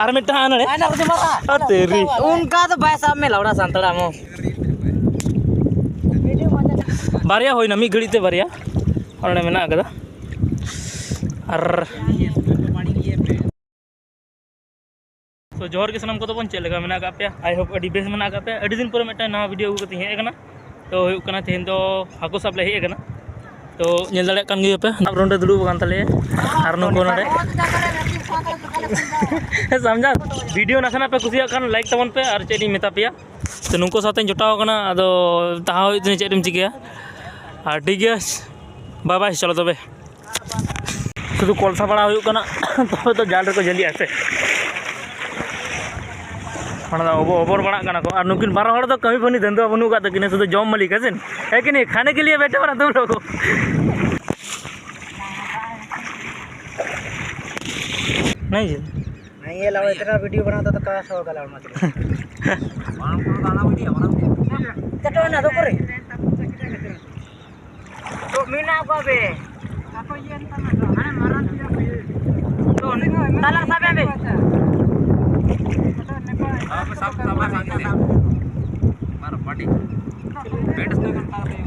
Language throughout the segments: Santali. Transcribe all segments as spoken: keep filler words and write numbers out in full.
ᱟᱨ ᱢᱤᱫᱴᱟᱝ ᱦᱟᱸᱜ ᱱᱚᱰᱮ᱾ ᱟᱨ ᱛᱮᱨᱤ᱾ ᱚᱱᱠᱟ ᱫᱚ ᱵᱟᱭ ᱥᱟᱵ ᱢᱮ ᱞᱟᱣᱲᱟ ᱥᱟᱱᱛᱟᱲ ᱟᱢ ᱦᱚᱸ᱾ ᱵᱟᱨᱭᱟ ᱦᱩᱭᱱᱟ, ᱢᱤᱫ ᱜᱷᱟᱹᱲᱤᱡ ᱛᱮ ᱵᱟᱨᱭᱟ᱾ ᱚᱸᱰᱮ ᱢᱮᱱᱟᱜ ᱟᱠᱟᱫᱟ᱾ ᱟᱨ ᱛᱚ ᱡᱚᱦᱟᱨ ᱜᱮ ᱥᱟᱱᱟᱢ ᱠᱚᱫᱚ ᱵᱚᱱ, ᱪᱮᱫ ᱞᱮᱠᱟ ᱢᱮᱱᱟᱜ ᱟᱠᱟᱫ ᱯᱮᱭᱟ? I hope ᱟᱹᱰᱤ ᱵᱮᱥ ᱢᱮᱱᱟᱜ ᱟᱠᱟᱫ ᱯᱮᱭᱟ᱾ ᱟᱹᱰᱤ ᱫᱤᱱ ᱯᱚᱨᱮ ᱢᱤᱫᱴᱟᱝ ᱱᱟᱣᱟ ᱵᱷᱤᱰᱤᱭᱳ ᱟᱹᱜᱩ ᱠᱟᱛᱮᱧ ᱦᱮᱡ ᱟᱠᱟᱱᱟ᱾ ᱛᱚ ᱦᱩᱭᱩᱜ ᱠᱟᱱᱟ, ᱛᱮᱦᱮᱧ ᱫᱚ ᱦᱟᱹᱠᱩ ᱥᱟᱵ ᱞᱮ ᱦᱮᱡ ᱟᱠᱟᱱᱟ᱾ ᱛᱚ ᱧᱮᱞ ᱫᱟᱲᱮᱭᱟᱜ ᱠᱟᱱ ᱜᱮᱭᱟᱯᱮ, ᱥᱟᱵ ᱨᱩᱸᱰᱟᱹ ᱫᱩᱲᱩᱵ ᱟᱠᱟᱱ ᱛᱟᱞᱮᱭᱟ᱾ ᱟᱨ ᱱᱩᱠᱩ ᱱᱚᱰᱮ ᱦᱮᱸ, ᱥᱟᱢᱡᱟᱱ, ᱵᱷᱤᱰᱤᱭᱳ ᱱᱟᱥᱮᱱᱟᱜ ᱯᱮ ᱠᱩᱥᱤᱭᱟᱜ ᱠᱷᱟᱱ ᱞᱟᱭᱤᱠ ᱛᱟᱵᱚᱱ ᱯᱮ᱾ ᱟᱨ ᱪᱮᱫ ᱤᱧ ᱢᱮᱛᱟ ᱯᱮᱭᱟ, ᱛᱚ ᱱᱩᱠᱩ ᱥᱟᱶᱛᱮᱧ ᱡᱚᱴᱟᱣ ᱟᱠᱟᱱᱟ, ᱟᱫᱚ ᱛᱟᱦᱟᱣ ᱦᱩᱭᱩᱜ ᱛᱤᱧᱟᱹ, ᱪᱮᱫ ᱮᱢ ᱪᱤᱠᱟᱹᱭᱟ? ᱟᱨ ᱴᱷᱤᱠ ᱜᱮᱭᱟ, ᱵᱟᱭ ᱵᱟᱭ, ᱪᱚᱞᱚ ᱛᱚᱵᱮ᱾ ᱥᱩᱫᱷᱩ ᱠᱚᱞᱥᱟ ᱵᱟᱲᱟ ᱦᱩᱭᱩᱜ ᱠᱟᱱᱟ, ᱛᱚᱵᱮ ᱛᱚ ᱡᱟᱞ ᱨᱮᱠᱚ ᱡᱷᱟᱹᱞᱤᱜᱼᱟ ᱥᱮ᱾ ᱚᱱᱟ ᱫᱚ ᱚᱵᱚ-, ᱚᱵᱚᱨ ᱵᱟᱲᱟᱜ ᱠᱟᱱᱟ ᱠᱚ᱾ ᱟᱨ ᱱᱩᱠᱤᱱ ᱵᱟᱨ ᱦᱚᱲ ᱫᱚ ᱠᱟᱹᱢᱤ ᱵᱟᱹᱱᱩᱜ, ᱫᱷᱟᱹᱱᱫᱩᱣᱟ ᱵᱟᱹᱱᱩᱜ ᱟᱠᱟᱫ ᱛᱟᱹᱠᱤᱱᱟ, ᱥᱩᱫᱷᱩ ᱡᱚᱢ ᱢᱟᱹᱞᱤᱠ, ᱦᱮᱸ ᱥᱮ? ᱦᱮᱸ ᱠᱤ ᱱᱤ? ᱠᱷᱟᱱᱮ ᱠᱮ ᱞᱤᱭᱮ ᱵᱮᱴᱷᱮ ᱦᱚ ᱨᱟᱦᱛᱮ ᱦᱳ ᱞᱳᱜ᱾ ᱱᱤ ᱡᱤ᱾ नहीं, ये लाओ, इतना वीडियो बनाता तो कहाँ से होगा लाओ, मतलब। चटो ना, दो करे। तो मीना को बे। तो ताला साबे बे। हाँ, सब, सब, सब, सब। मारो, पार्टी। बैठ इसमें करता है।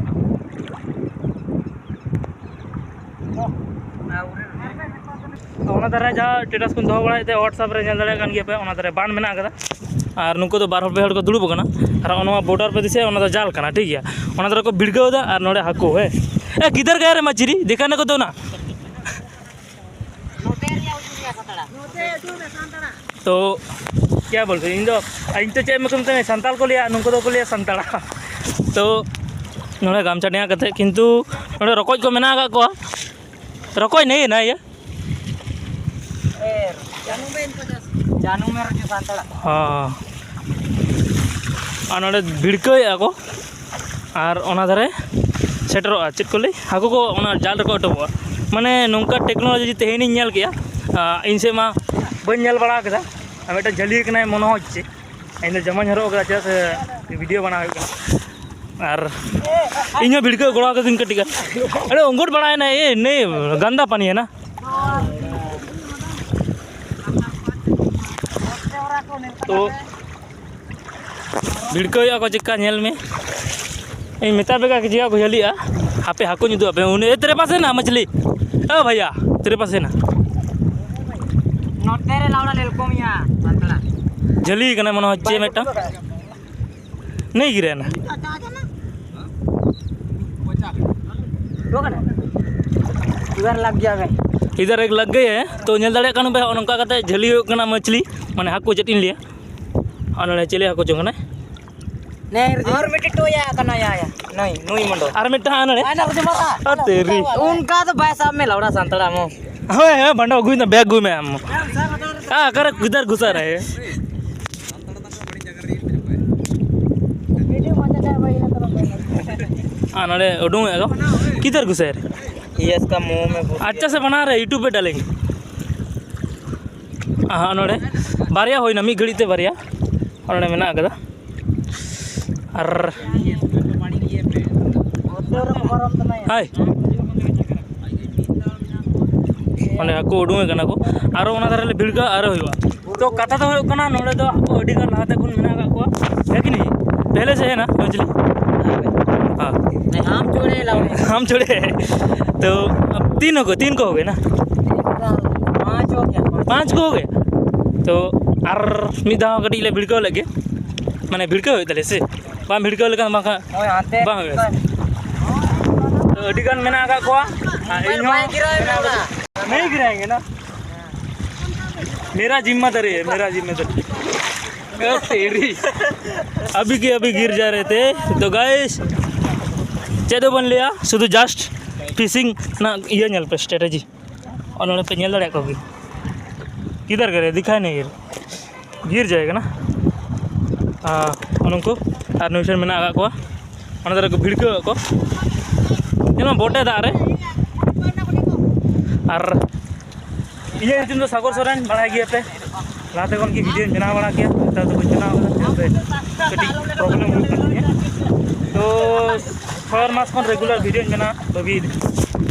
ᱛᱚ, ᱚᱱᱟ ᱫᱷᱟᱨᱮ ᱡᱟᱦᱟᱸ status ᱠᱚᱧ ᱫᱚᱦᱚ ᱵᱟᱲᱟᱭᱮᱫ ᱛᱟᱦᱮᱸᱫ WhatsApp ᱨᱮ, ᱧᱮᱞ ᱫᱟᱲᱮᱭᱟᱜ ᱠᱟᱱ ᱜᱮᱭᱟ ᱯᱮ, ᱚᱱᱟ ᱫᱷᱟᱨᱮ ᱵᱟᱱ ᱢᱮᱱᱟᱜ ᱟᱠᱟᱫᱟ᱾ ᱟᱨ ᱱᱩᱠᱩ ᱫᱚ ᱵᱟᱨ ᱦᱚᱲ ᱯᱮ ᱦᱚᱲ ᱠᱚ ᱫᱩᱲᱩᱵ ᱟᱠᱟᱱᱟ᱾ ᱟᱨ ᱱᱚᱜᱼᱚ ᱱᱚᱣᱟ border ᱯᱮ ᱫᱤᱥᱟᱹᱭᱟ, ᱚᱱᱟ ᱫᱚ ᱡᱟᱞ ᱠᱟᱱᱟ, ᱴᱷᱤᱠ ᱜᱮᱭᱟ᱾ ᱚᱱᱟ ᱫᱷᱟᱨᱮ ᱠᱚ ᱵᱷᱤᱲᱠᱟᱹᱣ ᱮᱫᱟ ᱟᱨ ᱱᱚᱰᱮ ᱦᱟᱹᱠᱩ, ᱦᱮᱸ᱾ ᱮ, ᱠᱤᱫᱷᱟᱨ ᱜᱟᱭᱮ ᱨᱮ ᱢᱟᱹᱪᱤᱨᱤ? ᱫᱤᱠᱷᱟᱱᱮ ᱠᱚ ᱫᱚ ᱱᱟ᱾ ᱛᱚ, ᱠᱭᱟ ᱵᱚᱞᱛᱮ, ᱤᱧ ᱫᱚ, ᱤᱧ ᱛᱚ ᱪᱮᱫ ᱮᱢ ᱢᱮᱛᱟᱹᱧᱟ, ᱥᱟᱱᱛᱟᱲ ᱠᱚ ᱞᱟᱹᱭᱟ, ᱱᱩᱠᱩ ᱫᱚᱠᱚ ᱞᱟᱹᱭᱟ ᱥᱟᱱᱛᱟᱲ᱾ ᱛᱚ, ᱱᱚᱰᱮ ᱜᱟᱢᱪᱷᱟ ᱰᱮᱸᱜᱟ ᱠᱟᱛᱮ, ᱠᱤᱱᱛᱩ ᱱᱚᱰᱮ ᱨᱚᱠᱚᱡ ᱠᱚ ᱢᱮᱱᱟᱜ ᱟᱠᱟᱫ ᱠᱚᱣᱟ᱾ ᱨᱚᱠᱚᱡ ᱱᱮᱭ ᱱᱟᱭ ᱭᱟ᱾ ᱡᱟᱹᱱᱩᱢ ᱮ ᱨᱚᱡᱚ ᱥᱟᱱᱛᱟᱲᱟᱜ᱾ ᱦᱚᱸ᱾ ᱟᱨ ᱱᱚᱰᱮ ᱵᱷᱤᱲᱠᱟᱹᱣᱮᱫᱼᱟ ᱠᱚ᱾ ᱟᱨ ᱚᱱᱟ ᱫᱷᱟᱨᱮ ᱥᱮᱴᱮᱨᱚᱜᱼᱟ, ᱪᱮᱫ ᱠᱚ ᱞᱟᱹᱭ, ᱦᱟᱹᱠᱩ ᱠᱚ ᱚᱱᱟ ᱡᱟᱞ ᱨᱮᱠᱚ ᱟᱴᱚᱠᱚᱜᱼᱟ᱾ ᱢᱟᱱᱮ ᱱᱚᱝᱠᱟ technology ᱛᱮᱦᱮᱧᱤᱧ ᱧᱮᱞ ᱠᱮᱜᱼᱟ, ᱟᱨ ᱤᱧ ᱥᱮᱫ ᱢᱟ ᱵᱟᱹᱧ ᱧᱮᱞ ᱵᱟᱲᱟ ᱟᱠᱟᱫᱟ᱾ ᱟᱨ ᱢᱤᱫᱴᱮᱱ ᱡᱷᱟᱹᱞᱤ ᱠᱟᱱᱟᱭ ᱢᱚᱱᱮ ᱦᱚᱪᱪᱷᱮ᱾ ᱤᱧ ᱫᱚ ᱡᱟᱢᱟᱧ ᱦᱚᱨᱚᱜ ᱟᱠᱟᱫᱟ, ᱪᱮᱫᱟᱜ ᱥᱮ ᱵᱷᱤᱰᱤᱭᱳ ᱵᱮᱱᱟᱣ ᱦᱩᱭᱩᱜ ᱠᱟᱱᱟ᱾ ᱟᱨ ᱤᱧ ᱦᱚᱸ ᱵᱷᱤᱲᱠᱟᱹᱣ ᱜᱚᱲᱚ ᱟᱠᱟᱫᱤᱧ ᱠᱟᱹᱴᱤᱡ ᱜᱟᱱ᱾ ᱟᱨᱮ ᱚᱝᱜᱚᱴ ᱵᱟᱲᱟᱭᱮᱱᱟ, ᱮ ᱱᱮ ᱜᱟᱱᱫᱟ ᱯᱟᱱᱤ ᱦᱮᱱᱟ᱾ ᱛᱚ ᱵᱷᱤᱲᱠᱟᱹᱣᱮᱫᱼᱟ ᱠᱚ ᱪᱮᱫᱠᱟ, ᱧᱮᱞ ᱢᱮ᱾ ᱤᱧ ᱢᱮᱛᱟ ᱯᱮ ᱠᱟᱱ ᱪᱮᱫᱠᱟ ᱠᱚ ᱡᱷᱟᱹᱞᱤᱜᱼᱟ᱾ ᱦᱟᱯᱮ ᱦᱟᱹᱠᱩᱧ ᱩᱫᱩᱜ ᱟᱯᱮ᱾ ᱩᱱᱤ, "ᱮ, ᱛᱮᱨᱮ ᱯᱟᱥᱮ ᱱᱟ ᱢᱟᱪᱷᱞᱤ, ᱚ ᱵᱷᱟᱭᱟ, ᱛᱮᱨᱮ ᱯᱟᱥᱮ ᱱᱟ?" ᱱᱚᱛᱮ ᱨᱮ ᱞᱟᱣᱲᱟ ᱞᱮᱞᱠᱚᱢᱤᱭᱟ ᱥᱟᱱᱛᱟᱲᱟ᱾ ᱡᱷᱟᱹᱞᱤ ᱠᱟᱱᱟ ᱢᱚᱱᱮ ᱦᱚᱪᱪᱷᱮ ᱢᱤᱫᱴᱟᱝ᱾ ᱱᱤᱭ ᱜᱤᱨᱟᱭ ᱱᱟ᱾ ᱤᱫᱷᱟᱨ ᱞᱟᱜ ᱜᱮᱭᱟ ᱵᱷᱟᱭ᱾ ᱤᱫᱷᱟᱨ ᱮᱠ ᱞᱟᱜ ᱜᱮ ᱦᱮ᱾ ᱛᱚ ᱧᱮᱞ ᱫᱟᱲᱮᱭᱟᱜ ᱠᱟᱱ ᱯᱮ, ᱱᱚᱜᱼᱚ ᱱᱚᱝᱠᱟ ᱠᱟᱛᱮ ᱡᱷᱟᱹᱞᱤ ᱦᱩᱭᱩᱜ ᱠᱟᱱᱟ ᱢᱟᱪᱷᱞᱤ, ᱢᱟᱱᱮ ᱦᱟᱹᱠᱩ ᱪᱮᱫ ᱤᱧ ᱞᱟᱹᱭᱟ᱾ ᱟᱨ ᱱᱚᱰᱮ ᱪᱤᱞᱤ ᱦᱟᱹᱠᱩ ᱪᱚᱝ ᱠᱟᱱᱟᱭ? ᱟᱨ ᱢᱤᱫᱴᱤᱡ ᱴᱳᱭᱟ ᱠᱟᱱᱟ, ᱭᱟ, ᱭᱟ᱾ ᱱᱩᱭ, ᱱᱩᱭ ᱢᱚᱱᱰᱚᱞ᱾ ᱟᱨ ᱢᱤᱫᱴᱟᱝ ᱱᱚᱰᱮ᱾ ᱟᱨ ᱛᱮᱨᱤ᱾ ᱚᱱᱠᱟ ᱫᱚ ᱵᱟᱭ ᱥᱟᱵ ᱢᱮ, ᱞᱟᱣᱲᱟ ᱥᱟᱱᱛᱟᱲ ᱟᱢ ᱦᱚᱸ᱾ ᱦᱳᱭ, ᱦᱳᱭ, ᱵᱷᱟᱸᱰᱟ ᱟᱹᱜᱩᱭ ᱢᱮ, ᱵᱮᱜᱽ ᱟᱹᱜᱩᱭ ᱢᱮ ᱟᱢ᱾ ᱦᱮᱸ, ᱚᱠᱟᱨᱮ ᱠᱤᱫᱷᱟᱨ ᱜᱷᱩᱥᱟ ᱨᱮ? ᱟᱨ ᱱᱚᱰᱮ ᱩᱰᱩᱝ ᱮᱫ ᱠᱚ, ᱠᱤᱫᱷᱟᱨ ᱜᱷᱩᱥᱟ ᱨᱮ? ᱤᱭᱮᱥ ᱠᱟ ᱢᱩᱸᱦ ᱢᱮ ᱜᱷᱩᱥ ᱟᱪᱪᱷᱟ ᱥᱮ ᱵᱟᱱᱟ ᱨᱮ, YouTube ᱯᱮ ᱰᱟᱞᱮᱝ᱾ ᱟᱦᱟ, ᱱᱚᱰᱮ ᱵᱟᱨᱭᱟ ᱦᱩᱭᱱᱟ, ᱢᱤᱫ ᱜᱷᱟᱹᱲᱤᱡ ᱛᱮ ᱵᱟᱨᱭᱟ᱾ ᱟᱨ ᱱᱚᱰᱮ ᱢᱮᱱᱟᱜ ᱟᱠᱟᱫᱟ᱾ ᱟᱨ ᱦᱟᱭ, ᱚᱸᱰᱮ ᱦᱟᱹᱠᱩ ᱩᱰᱩᱝ ᱟᱠᱟᱱᱟ ᱠᱚ, ᱟᱨᱚ ᱚᱱᱟ ᱫᱷᱟᱨᱮ ᱞᱮ ᱵᱷᱤᱲᱠᱟᱹᱜᱼᱟ, ᱟᱨᱚ ᱦᱩᱭᱩᱜᱼᱟ᱾ ᱛᱚ ᱠᱟᱛᱷᱟ ᱫᱚ ᱦᱩᱭᱩᱜ ᱠᱟᱱᱟ, ᱱᱚᱰᱮ ᱫᱚ ᱦᱟᱹᱠᱩ ᱟᱹᱰᱤ ᱜᱟᱱ ᱞᱟᱦᱟᱛᱮ ᱠᱷᱚᱱ ᱢᱮᱱᱟᱜ ᱟᱠᱟᱫ ᱠᱚᱣᱟ, ᱦᱮᱸ ᱠᱤ ᱱᱤ? ᱯᱮᱦᱞᱮ ᱥᱮ ᱦᱮ ᱱᱟ ᱢᱟᱪᱷᱞᱤ? ᱦᱮᱸ᱾ ᱦᱟᱢ ᱪᱷᱳᱲᱮ ᱞᱟᱣ ᱨᱮ᱾ ᱦᱟᱢ ᱪᱷᱳᱲᱮ᱾ ᱛᱚ ᱛᱤᱱ ᱦᱳ ᱜᱮ, ᱛᱤᱱ ᱠᱚ ᱦᱳ ᱜᱮ ᱱᱟ? ᱯᱟᱸᱪ ᱦᱳ ᱜᱮᱭᱟ, ᱯᱟᱸᱪ᱾ ᱯᱟᱸᱪ ᱠᱚ ᱦᱳ ᱜᱮ᱾ ᱛᱚ ᱟᱨ ᱢᱤᱫ ᱫᱷᱟᱣ ᱠᱟᱹᱴᱤᱡ ᱞᱮ ᱵᱷᱤᱲᱠᱟᱹᱣ ᱞᱮᱜᱮ, ᱢᱟᱱᱮ ᱵᱷᱤᱲᱠᱟᱹᱣ ᱦᱩᱭᱩᱜ ᱛᱟᱞᱮᱭᱟ ᱥᱮ, ᱵᱟᱝ ᱵᱷᱤᱲᱠᱟᱹᱣ ᱞᱮᱠᱷᱟᱱ ᱵᱟᱝᱠᱷᱟᱱ ᱦᱳᱭ, ᱦᱟᱱᱛᱮ ᱵᱟᱝ ᱦᱩᱭᱩᱜᱼᱟ᱾ ᱛᱚ ᱟᱹᱰᱤ ᱜᱟᱱ ᱢᱮᱱᱟᱜ ᱟᱠᱟᱫ ᱠᱚᱣᱟ, ᱟᱨ ᱤᱧ ᱦᱚᱸ ᱢᱮᱱᱟᱜ ᱟᱠᱟᱫᱟ᱾ नहीं गिराएंगे ना, मेरा जिम्मेदारी है, मेरा जिम्मेदारी। ए तेरी, अभी के अभी गिर जा रहे थे। तो गाइस, ᱪᱮᱫ ᱦᱚᱸ ᱵᱟᱹᱧ ᱞᱟᱹᱭᱟ, ᱥᱩᱫᱷᱩ just fishing ᱨᱮᱱᱟᱜ ᱤᱭᱟᱹ ᱧᱮᱞ ᱯᱮ, strategy᱾ ᱟᱨ ᱱᱚᱰᱮ ᱯᱮ ᱧᱮᱞ ᱫᱟᱲᱮᱭᱟᱜ ᱠᱚᱜᱮ, ᱠᱤᱫᱷᱟᱨ ᱜᱮ ᱨᱮ ᱫᱤᱠᱷᱟᱭ ᱱᱟᱦᱤ ᱨᱮ᱾ ᱜᱤᱨ ᱡᱟᱭᱜᱟ ᱠᱟᱱᱟ᱾ ᱟᱨ ᱱᱩᱠᱩ ᱟᱨ ᱱᱩᱭ ᱴᱷᱮᱱ ᱢᱮᱱᱟᱜ ᱟᱠᱟᱫ ᱠᱚᱣᱟ, ᱚᱱᱟ ᱫᱷᱟᱨᱮ ᱠᱚ ᱵᱷᱤᱲᱠᱟᱹᱣ ᱟᱠᱚ᱾ ᱧᱮᱞ ᱢᱮ, ᱵᱚᱴᱮ ᱫᱟᱜ ᱨᱮ᱾ ᱟᱨ ᱤᱧᱟᱹᱜ ᱧᱩᱛᱩᱢ ᱫᱚ ᱥᱟᱜᱚᱨ ᱥᱚᱨᱮᱱ, ᱵᱟᱲᱟᱭ ᱜᱮᱭᱟ ᱯᱮ᱾ ᱞᱟᱦᱟᱛᱮ ᱠᱷᱚᱱ ᱜᱮ ᱵᱷᱤᱰᱤᱭᱳᱧ ᱵᱮᱱᱟᱣ ᱵᱟᱲᱟ ᱠᱮᱭᱟ, ᱱᱮᱛᱟᱨ ᱫᱚ ᱵᱟᱹᱧ ᱵᱮᱱᱟᱣ ᱠᱟᱫᱟ, ᱪᱮᱫᱟᱜ ᱥᱮ ᱠᱟᱹᱴᱤᱡ ᱯᱨᱚᱵᱞᱮᱢ ᱦᱩᱭᱩᱜ ᱠᱟᱱ ᱛᱤᱧᱟᱹ᱾ ᱛᱚ ᱪᱷᱚᱭ ᱢᱟᱥ ᱠᱷᱚᱱ ᱨᱮᱜᱩᱞᱟᱨ ᱵᱷᱤᱰᱤᱭᱳᱧ ᱵᱮᱱᱟᱣ ᱵᱷᱟᱹᱵᱤᱭᱮᱫᱟ᱾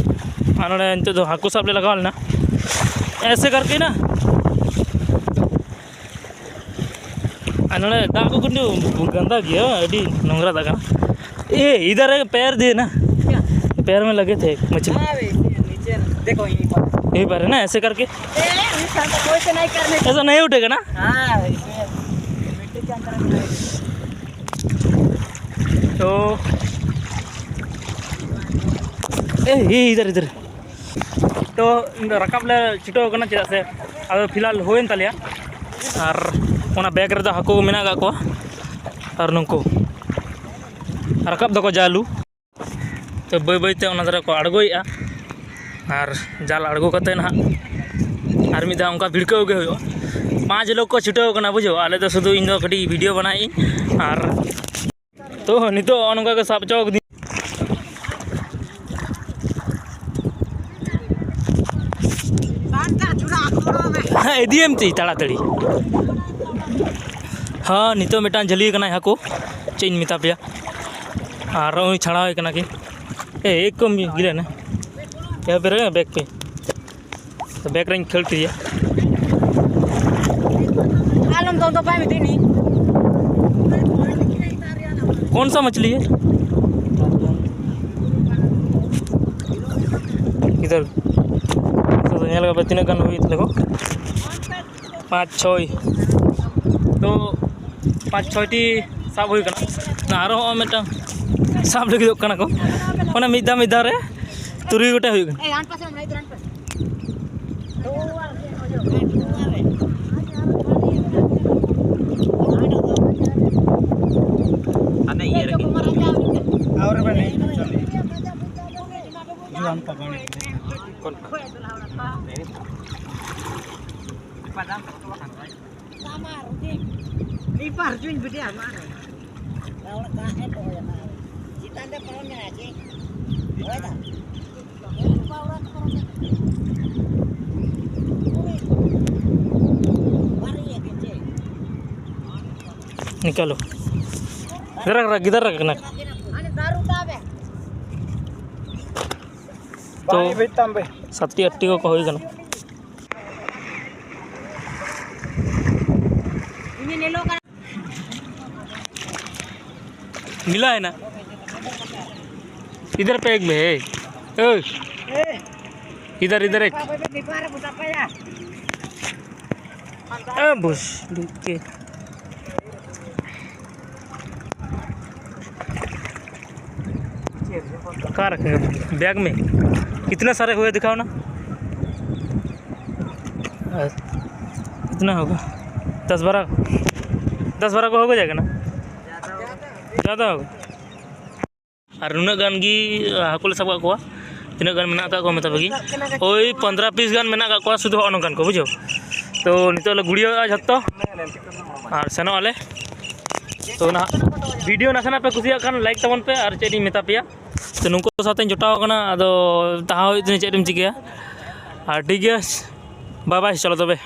ᱟᱨ ᱱᱚᱰᱮ ᱱᱤᱛᱚᱜ ᱫᱚ ᱦᱟᱹᱠᱩ ᱥᱟᱵ ᱞᱮ ᱞᱟᱜᱟᱣ ᱞᱮᱱᱟ, ᱮᱥᱮ ᱠᱟᱨᱠᱮ ᱱᱟ᱾ ᱟᱨ ᱱᱚᱰᱮ ᱫᱟᱜ ᱠᱚ ᱠᱤᱱᱛᱩ ᱜᱟᱱᱫᱟ ᱜᱮᱭᱟ, ᱟᱹᱰᱤ ᱱᱚᱝᱨᱟ ᱫᱟᱜ ᱠᱟᱱᱟ᱾ ए, इधर है, पैर दिए ना, पैर में लगे थे मछली। हाँ भाई, नीचे देखो, यहीं पर। यहीं पर है ना, ऐसे करके। ए, इस तरह से कोई से नहीं करने। ऐसा नहीं उठेगा ना? हाँ, इसमें मिट्टी के अंदर नहीं। तो ए, ये इधर, इधर। ᱛᱚ ᱤᱧ ᱫᱚ ᱨᱟᱠᱟᱵ ᱞᱮ ᱪᱷᱩᱴᱟᱹᱣ ᱠᱟᱱᱟ, ᱪᱮᱫᱟᱜ ᱥᱮ ᱟᱫᱚ ᱯᱷᱤᱞᱦᱟᱞ ᱦᱩᱭᱮᱱ ᱛᱟᱞᱮᱭᱟ᱾ ᱟᱨ ᱚᱱᱟ ᱵᱮᱜᱽ ᱨᱮᱫᱚ ᱦᱟᱹᱠᱩ ᱠᱚ ᱢᱮᱱᱟᱜ ᱟᱠᱟᱫ ᱠᱚᱣᱟ᱾ ᱟᱨ ᱱᱩᱠᱩ ᱨᱟᱠᱟᱵ ᱫᱟᱠᱚ ᱡᱟᱞᱩ᱾ ᱛᱚ ᱵᱟᱹᱭ ᱵᱟᱹᱭᱛᱮ ᱚᱱᱟ ᱫᱷᱟᱨᱮ ᱠᱚ ᱟᱬᱜᱚᱭᱮᱫᱼᱟ᱾ ᱟᱨ ᱡᱟᱞ ᱟᱬᱜᱚ ᱠᱟᱛᱮᱫ ᱱᱟᱦᱟᱜ ᱟᱨ ᱢᱤᱫ ᱫᱷᱟᱣ ᱚᱱᱠᱟ ᱵᱷᱤᱲᱠᱟᱹᱣ ᱜᱮ ᱦᱩᱭᱩᱜᱼᱟ᱾ ᱯᱟᱸᱪ ᱞᱳᱠ ᱠᱚ ᱪᱷᱩᱴᱟᱹᱣ ᱠᱟᱱᱟ, ᱵᱩᱡᱷᱟᱹᱣ᱾ ᱟᱞᱮ ᱫᱚ ᱥᱩᱫᱷᱩ, ᱤᱧ ᱫᱚ ᱠᱟᱹᱴᱤᱡ ᱵᱷᱤᱰᱤᱭᱳ ᱵᱮᱱᱟᱣᱮᱫ ᱟᱹᱧ᱾ ᱟᱨ ᱛᱚ ᱱᱤᱛᱚᱜ ᱱᱚᱜᱼᱚ ᱱᱚᱝᱠᱟ ᱜᱮ ᱥᱟᱵ ᱦᱚᱪᱚ ᱠᱟᱹᱫᱤᱧ᱾ ᱦᱮᱸ, ᱤᱫᱤᱭᱮᱢ ᱪᱮᱫ ᱛᱟᱲᱟᱛᱟᱲᱤ? ᱦᱮᱸ, ᱱᱤᱛᱚᱜ ᱢᱤᱫᱴᱟᱝ ᱡᱷᱟᱹᱞᱤ ᱠᱟᱱᱟᱭ ᱦᱟᱹᱠᱩ, ᱪᱮᱫ ᱤᱧ ᱢᱮᱛᱟ ᱯᱮᱭᱟ᱾ ᱟᱨ ᱩᱱᱤ ᱪᱷᱟᱲᱟᱣ ᱮ ᱠᱟᱱᱟ ᱠᱤ? ᱮ, ᱮᱠ ᱠᱚᱢ ᱜᱤᱞᱟᱹ ᱱᱟ᱾ ᱮ, ᱵᱮᱨᱮ, ᱵᱮᱜᱽ ᱯᱮ᱾ ᱵᱮᱜᱽ ᱨᱮᱧ ᱠᱷᱟᱹᱲ ᱠᱮᱫᱮᱭᱟ᱾ ᱟᱞᱚᱢ ᱫᱚᱱ ᱫᱚ ᱵᱟᱭ ᱢᱤᱫᱟᱹᱧ᱾ कौन सा मछली है? इधर। ᱧᱮᱞ ᱠᱟᱯᱮ ᱛᱤᱱᱟᱹᱜ ᱜᱟᱱ ᱦᱩᱭ ᱛᱟᱞᱮ ᱠᱚ᱾ ᱯᱟᱸᱪ ᱪᱷᱚᱭ᱾ ᱛᱚ ᱯᱟᱸᱪ ᱪᱷᱚᱭᱴᱤ ᱥᱟᱵ ᱦᱩᱭ ᱠᱟᱱᱟ᱾ ᱟᱨᱚ ᱦᱚᱸᱜᱼᱚᱭ ᱢᱤᱫᱴᱟᱝ ᱥᱟᱵ ᱞᱟᱹᱜᱤᱫᱚᱜ ᱠᱟᱱᱟ ᱠᱚ᱾ ᱚᱱᱟ ᱢᱤᱫ ᱫᱷᱟᱣ ᱢᱤᱫ ᱫᱷᱟᱣ ᱨᱮ ᱛᱩᱨᱩᱭ ᱜᱚᱴᱮᱡ ᱦᱩᱭᱩᱜ ᱠᱟᱱᱟ᱾ ᱟᱨ ᱤᱭᱟᱹ ᱨᱮᱜᱮ᱾ ᱡᱩᱣᱟᱱ ᱠᱚ ᱵᱟᱹᱲᱤᱡ᱾ ᱪᱮᱛᱟᱱ ᱨᱮ ᱯᱟᱨᱚᱢ ᱧᱟᱭᱟ ᱪᱮ? ᱦᱳᱭ ᱫᱟ᱾ निकालो। इधर रख, इधर रखना। तो ᱥᱟᱛᱴᱤ ᱟᱴᱴᱤ ᱠᱚ ᱦᱩᱭ ᱠᱟᱱᱟ᱾ मिला है ना? इधर पे एक भी है। ओए, इधर, इधर एक। ए, बस, ठीक है। कहाँ रखेंगे? बैग में। कितने सारे हुए, दिखाओ ना। अ, कितना होगा? दस बारह, दस बारह को हो जाएगा ना? ज़्यादा होगा। ᱟᱨ ᱱᱩᱱᱟᱹᱜ ᱜᱟᱱ ᱜᱮ ᱦᱟᱹᱠᱩ ᱞᱮ ᱥᱟᱵ ᱠᱟᱜ ᱠᱚᱣᱟ᱾ ᱛᱤᱱᱟᱹᱜ ᱜᱟᱱ ᱢᱮᱱᱟᱜ ᱠᱟᱜ ᱠᱚᱣᱟ ᱢᱮᱛᱟ ᱯᱮ ᱜᱮ, ᱳᱭ ᱯᱚᱱᱫᱽᱨᱚ ᱯᱤᱥ ᱜᱟᱱ ᱢᱮᱱᱟᱜ ᱠᱟᱜ ᱠᱚᱣᱟ, ᱥᱩᱫᱷᱩ ᱦᱚᱸᱜᱼᱚ ᱱᱚᱝᱠᱟᱱ ᱠᱚ, ᱵᱩᱡᱷᱟᱹᱣ᱾ ᱛᱚ ᱱᱤᱛᱚᱜ ᱞᱮ ᱜᱩᱲᱤᱭᱟᱹᱣᱟ ᱡᱷᱚᱛᱚ ᱟᱨ ᱥᱮᱱᱚᱜ ᱟᱞᱮ᱾ ᱛᱚ ᱱᱟᱦᱟᱜ ᱵᱷᱤᱰᱤᱭᱳ ᱱᱟᱥᱮᱱᱟᱜ ᱯᱮ ᱠᱩᱥᱤᱭᱟᱜ ᱠᱷᱟᱱ ᱞᱟᱭᱤᱠ ᱛᱟᱵᱚᱱ ᱯᱮ, ᱟᱨ ᱪᱮᱫ ᱤᱧ ᱢᱮᱛᱟ ᱯᱮᱭᱟ, ᱛᱚ ᱱᱩᱠᱩ ᱥᱟᱶᱛᱮᱧ ᱡᱚᱴᱟᱣ ᱟᱠᱟᱱᱟ, ᱟᱫᱚ ᱛᱟᱦᱟᱣ ᱦᱩᱭᱩᱜ ᱛᱤᱧᱟ, ᱪᱮᱫ ᱮᱢ ᱪᱤᱠᱟᱹᱭᱟ᱾ ᱟᱨ ᱴᱷᱤᱠ ᱜᱮᱭᱟ, ᱵᱟᱭ ᱵᱟᱭ, ᱪᱚᱞᱚ ᱛᱚᱵᱮ᱾